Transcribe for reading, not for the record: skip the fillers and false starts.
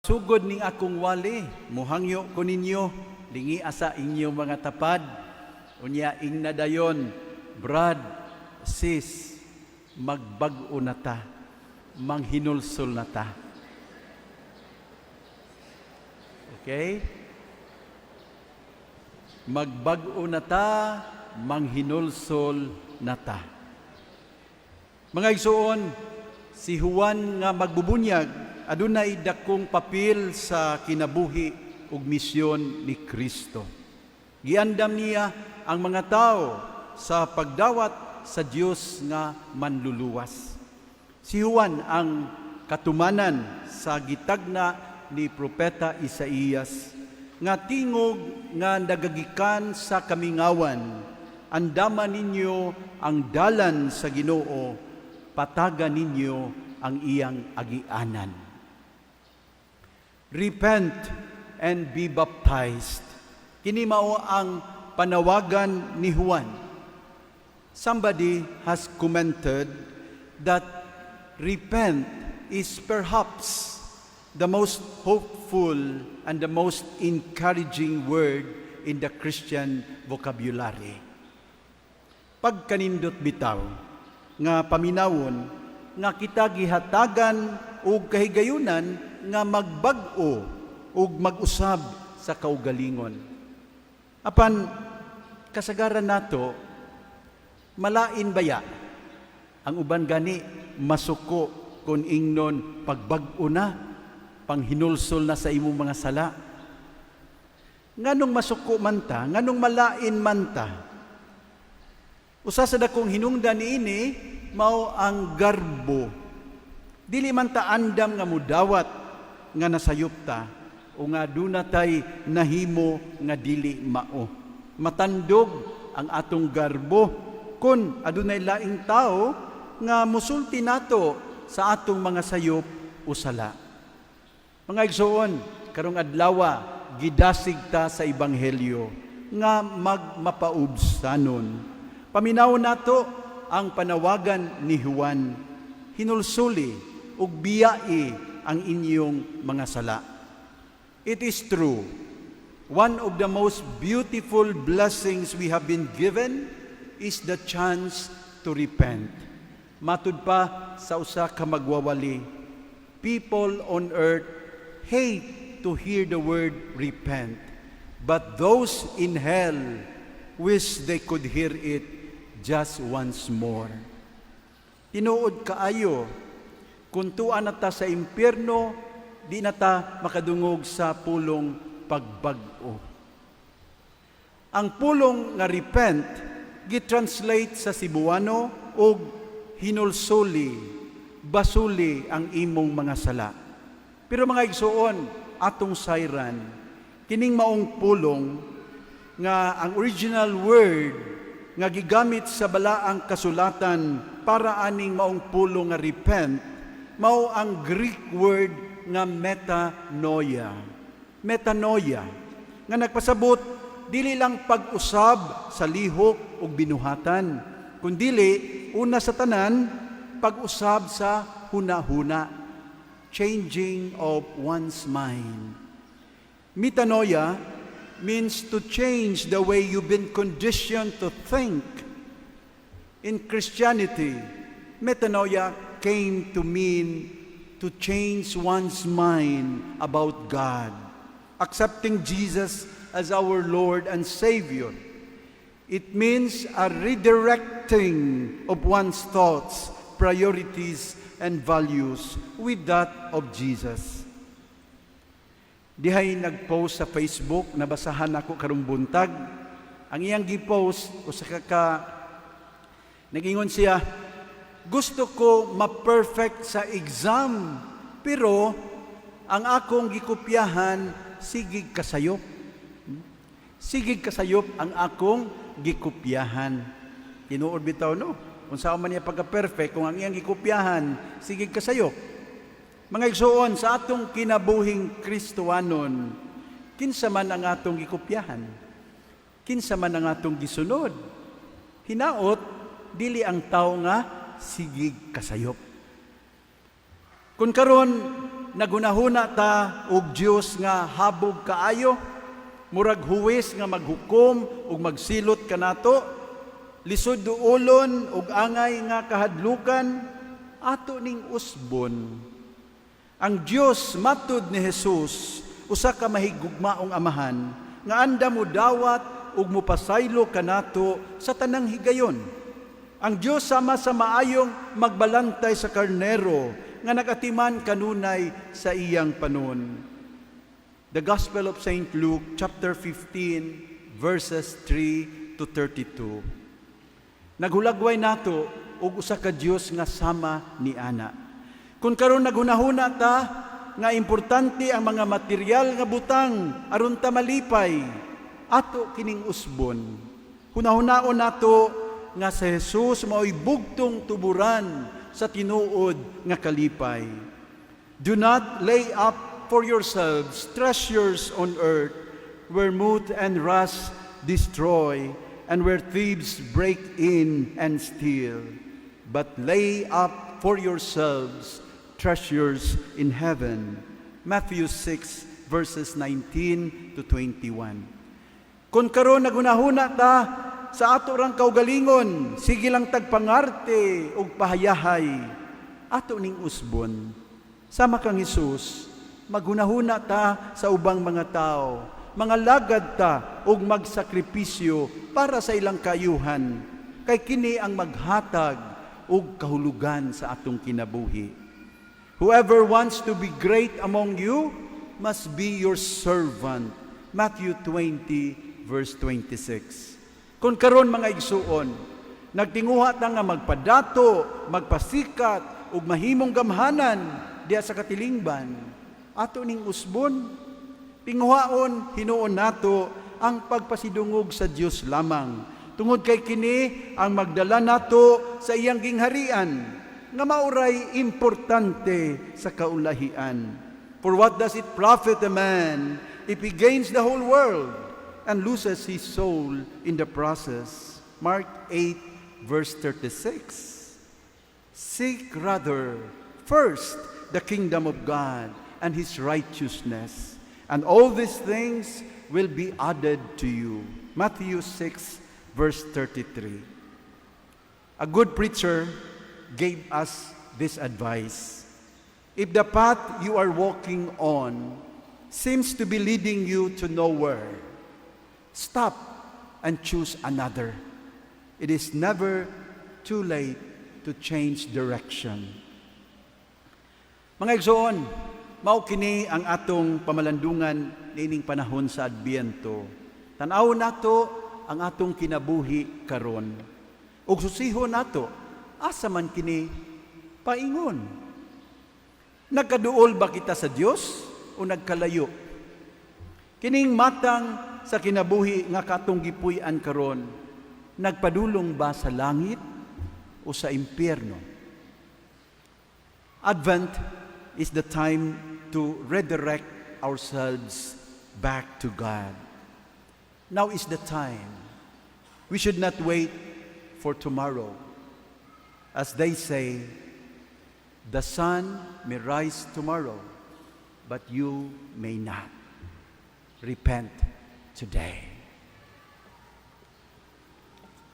Sugod ning akong wali, muhangyo ko ninyo, lingi sa inyong mga tapad. Unya ingna dayon, "Brad, sis, magbag-o na ta, manghinulsol na ta." Okay? Magbag-o na ta, manghinulsol na ta. Mga igsuon, si Juan nga magbubunyag adunay dakong papel sa kinabuhi ug misyon ni Kristo. Giandam niya ang mga tao sa pagdawat sa Dios nga manluluwas. Si Juan ang katumanan sa gitagna ni Propeta Isaías nga tingog nga nagagikan sa kamingawan, "Andama ninyo ang dalan sa Ginoo, pataga ninyo ang iyang agianan." Repent and be baptized. Kini mao ang panawagan ni Juan. Somebody has commented that repent is perhaps the most hopeful and the most encouraging word in the Christian vocabulary. Pagkanindot bitaw nga paminawon nga kita gihatagan og kahigayunan nga magbag-o ug mag-usab sa kaugalingon. Apan kasagaran nato, malain baya? Ang uban gani masuko kung ingnon pagbag-o na, panghinulsol na sa imong mga sala. Nganong masuko man ta? Nganong malain man ta? Usa sa dakong hinungdan niini mao ang garbo. Dili man ta andam nga mudawat nga nasayop ta o nga duna tay nahimo nga dili mao. Matandog ang atong garbo kung adunay laing tao nga musulti nato sa atong mga sayop o sala. Mga igsoon, karong adlawa gidasig ta sa ebanghelyo nga magmapaubsanon. Paminawon nato ang panawagan ni Juan: "Hinulsuli ug biyai ang inyong mga sala." It is true. One of the most beautiful blessings we have been given is the chance to repent. Matud pa sa usa ka magwawali, people on earth hate to hear the word "repent," but those in hell wish they could hear it just once more. Tinuod kaayo, kung tua na ta sa impyerno, di na ta makadungog sa pulong pagbag-o. Ang pulong nga repent gitranslate sa Cebuano og hinulsuli, basuli ang imong mga sala. Pero mga igsuon, atong sayran, kining maong pulong nga ang original word nga gigamit sa balaang kasulatan para aning maong pulong nga repent mao ang Greek word nga metanoia. Metanoia nga nagpasabot dili lang pag-usab sa lihok ug binuhatan, kundili una sa tanan pag-usab sa huna-huna, changing of one's mind. Metanoia means to change the way you've been conditioned to think. In Christianity, metanoia came to mean to change one's mind about God, accepting Jesus as our Lord and Savior. It means a redirecting of one's thoughts, priorities, and values with that of Jesus. Dihay nag-post sa Facebook, nabasahan ako karong buntag. Ang iyang gi-post, usa ka nagingon siya, "Gusto ko ma-perfect sa exam, pero ang akong gikopyahan, sigig kasayop. Sigig kasayop ang akong gikopyahan." Tinuod bitaw, no? Kung saan man niya pagka-perfect, kung ang iyang gikopyahan, sigig kasayop. Mga igsuon, sa atong kinabuhing Kristohanon, kinsa man ang atong gikopyahan? Kinsa man ang atong gisunod? Hinaot, dili ang tao nga sigig kasayop. Kung karon naghunahuna ta og Dios nga habog kaayo, murag huwes nga maghukom ug magsilot kanato, lisod duolon ug angay nga kahadlukan, ato ning usbon. Ang Dios matud ni Jesus usa ka mahigugmaong amahan nga andam modawat ug mopasaylo kanato sa tanang higayon. Ang Dios sama sa maayong magbalantay sa karnero nga nagatiman kanunay sa iyang panon. The Gospel of St. Luke chapter 15 verses 3 to 32. Naghulagway nato og usa ka Dios nga sama ni ana. Kung karon naghunahuna ta nga importante ang mga material nga butang aron ta malipay, ato kining usbon. Hunahunaon nato nga sa Jesus mao'y bugtong tuburan sa tinuod nga kalipay. Do not lay up for yourselves treasures on earth, where moth and rust destroy and where thieves break in and steal. But lay up for yourselves treasures in heaven. Matthew 6 verses 19 to 21. Kung karon naghunahuna ta sa ato rang kaugalingon, sige lang tagpangarte ug pahayahay, ato ning usbon. Sama kang Hesus, maghunahuna ta sa ubang mga tao, mangalagad ta ug magsakripisyo para sa ilang kaayuhan, kay kini ang maghatag og kahulugan sa atong kinabuhi. Whoever wants to be great among you must be your servant. Matthew 20 verse 26. Kung karon, mga igsuon, nagtinguha ta nga magpadato, magpasikat ug mahimong gamhanan diha sa katilingban, ato ning usbon. Tinguhaon hinuon nato ang pagpasidungog sa Dios lamang, tungod kay kini ang magdala nato sa iyang gingharian nga mao ray importante sa kaulahian. For what does it profit a man if he gains the whole world and loses his soul in the process? Mark 8 verse 36. Seek rather first the kingdom of God and his righteousness, and all these things will be added to you. Matthew 6 verse 33. A good preacher gave us this advice. If the path you are walking on seems to be leading you to nowhere, stop and choose another. It is never too late to change direction. Mga igsoon, mao kini ang atong pamalandungan niining panahon sa Adbyento. Tan-aw nato ang atong kinabuhi karon. Ug susihon nato asa man kini paingon. Nagkaduol ba kita sa Dios o nagkalayo? Kining matang sa kinabuhi nga katong gipuy-an karon, nagpadulong ba sa langit o sa impyerno? Advent is the time to redirect ourselves back to God. Now is the time. We should not wait for tomorrow. As they say, the sun may rise tomorrow, but you may not. Repent today.